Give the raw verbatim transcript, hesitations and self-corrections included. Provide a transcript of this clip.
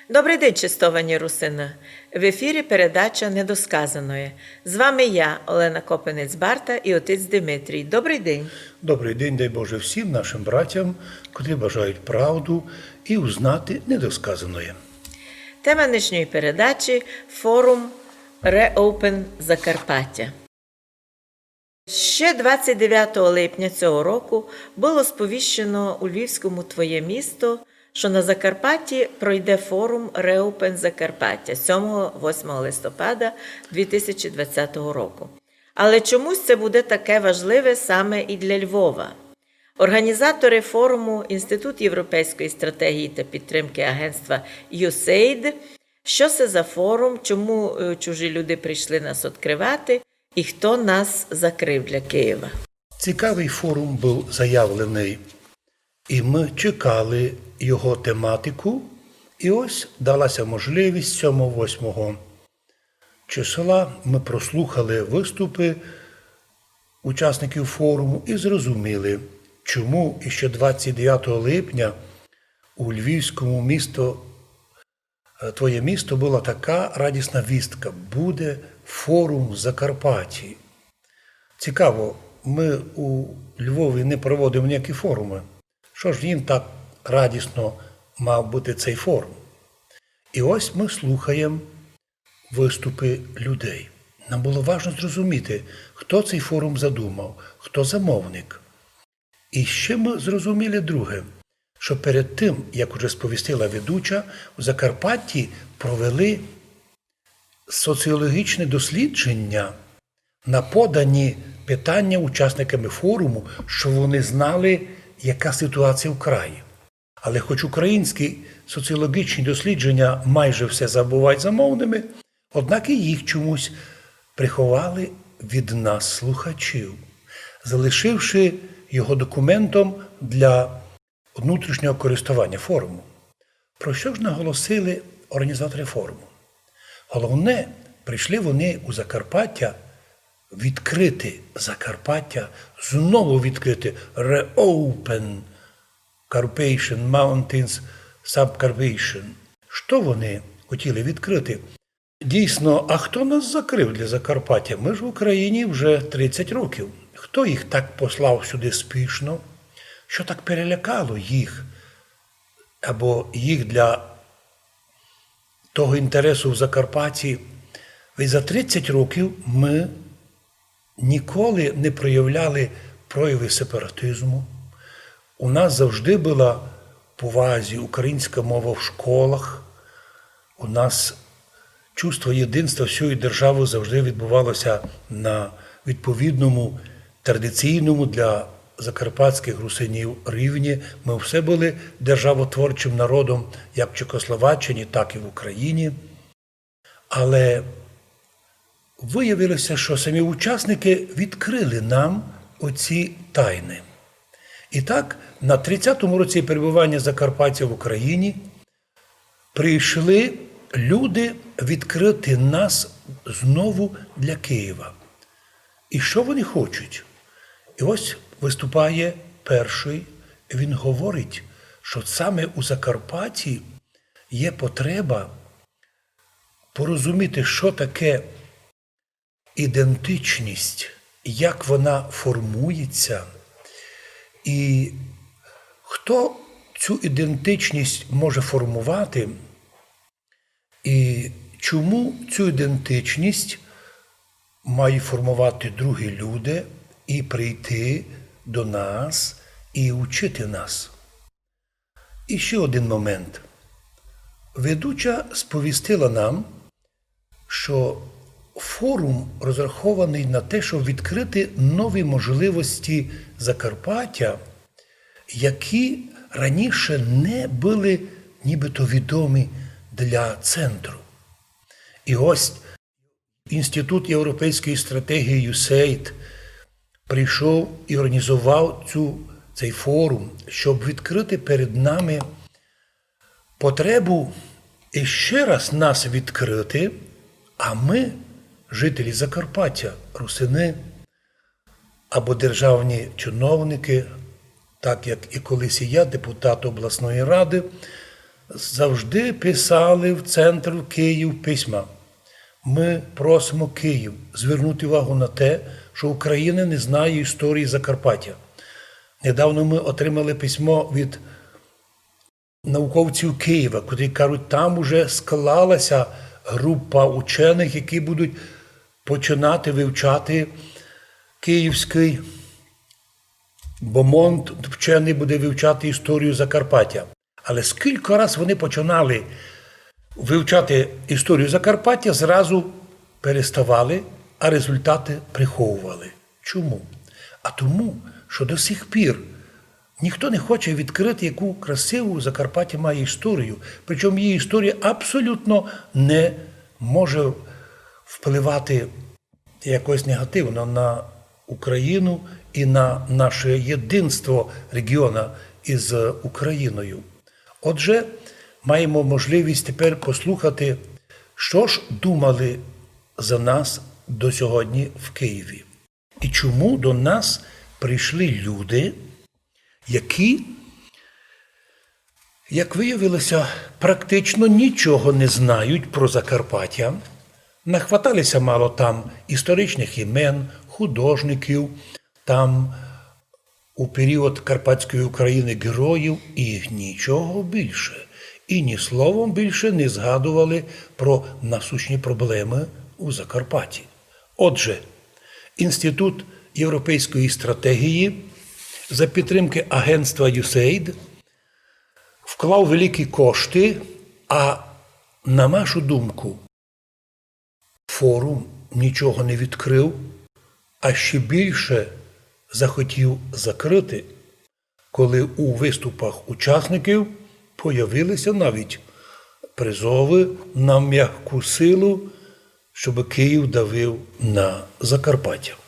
Добрый день, честовані русины! В ефірі передача «Недосказаноє». З вами я, Олена Копинець-Барта, і отець Димитрій. Добрый день! Добрый день, дай Боже всім нашим братям, котрі бажають правду і узнати недосказаноє. Тема нынішньої передачі — форум Reopen Закарпаття. Ще двадцять девятого липня цього року было сповіщено у львівському «Твоє місто», што на Закарпатті пройде форум Reopen Закарпаття сьомого-восьмого листопада дві тисячі двадцятого року. Але чомусь це буде таке важливе саме і для Львова. Організатори форуму — Інститут європейської стратегії та підтримки агентства юсейд. Що це за форум, чому, е, чужі люди прийшли нас відкривати, і хто нас закрив для Києва? Цікавый форум быв заявленый, і мы чекали його тематику, і ось дала ся можливість сьомого-восьмого числа. Мы прослухали выступы учасників форуму і зрозуміли, чому іще двадцять девятого липня у львівському місто, е, «Твоє місто» была така радісна вістка: буде форум в Закарпатті. Цікаво, мы у Львові не проводимо ніякі форумы. Што ж їм так радісно мав быти цей форум? І ось мы слухаєм выступы людей. Нам было важно зрозуміти, хто цей форум задумав, хто замовник. І ще мы зрозуміли друге, што перед тым, як уже сповістила ведуча, у Закарпатті провели соціологічне дослідження на подані питання учасниками форуму, што вони знали, яка ситуація в краї. Але хоч українські соціологічні дослідження майже все забувають замовними, однак і їх чомусь приховали від нас, слухачів, залишивши його документом для внутрішнього користування форуму. Про що ж наголосили організатори форуму? Головне, прийшли вони у Закарпаття відкрити Закарпаття, знову відкрити, reopen Carpathian Mountains Subcarpathian. Що вони хотіли відкрити? Дійсно, а хто нас закрив для Закарпаття? Мы ж в Україні вже тридцять років. Хто їх так послав сюди спішно? Що так перелякало їх? Або їх для того інтересу в Закарпатті? Ведь за тридцять років мы ніколи не проявляли прояви сепаратизму. У нас завжди была в повазі українська мова в школах. У нас чувство єдинства всієї держави завжди відбувалося на відповідному, традиційному для закарпатських русинів рівні. Мы все были державотворчим народом як в Чехословаччині, так і в Україні. Але виявилося, що самі учасники відкрили нам оці тайни. І так, на тридцятому році перебування Закарпаття в Україні прийшли люди відкрити нас знову для Києва. І що вони хочуть? І ось выступає першый, і він говорить, що саме у Закарпатті є потреба порозуміти, що таке ідентичність, як вона формується, і хто цю ідентичність може формувати, і чому цю ідентичність мають формувати другі люди і прийти до нас, і учити нас. І ще один момент. Ведуча сповістила нам, що форум розрахований на те, щоб відкрити нові можливості Закарпаття, які раніше не были нібито відомі для центру. І ось Інститут європейської стратегії юсейд прийшов і організував цю, цей форум, щоб відкрити перед нами потребу іще раз нас відкрити, а мы, жителі Закарпаття, русины, або державні чиновники, так як і колись і я, депутат обласної ради, завжди писали в центр, в Київ письма. Ми просимо Київ звернути увагу на те, що Україна не знає історії Закарпаття. Недавно ми отримали письмо від науковців Києва, котрі кажуть, там уже склалася група учених, які будуть починати вивчати київський, бо МОН вчений буде вивчати історію Закарпаття. Але скільки раз вони починали вивчати історію Закарпаття, зразу переставали, а результати приховували. Чому? А тому, що до сих пір ніхто не хоче відкрити, яку красиву Закарпаття має історію. Причому її історія абсолютно не може впливати якось негативно на Україну і на наше єдинство регіона із Україною. Отже, маємо можливість тепер послухати, що ж думали за нас до сьогодні в Києві. І чому до нас прийшли люди, які, як виявилося, практично нічого не знають про Закарпаття, нахваталися мало там історичних імен, художників, там у період Карпатської України героїв і нічого більше. І ні словом більше не згадували про насущні проблеми у Закарпатті. Отже, Інститут європейської стратегії за підтримки агентства юсейд вклав великі кошти, а на нашу думку, форум нічого не відкрив, а ще більше захотів закрити, коли у виступах учасників появилися навіть призови на м'яку силу, щоб Київ давив на Закарпаття.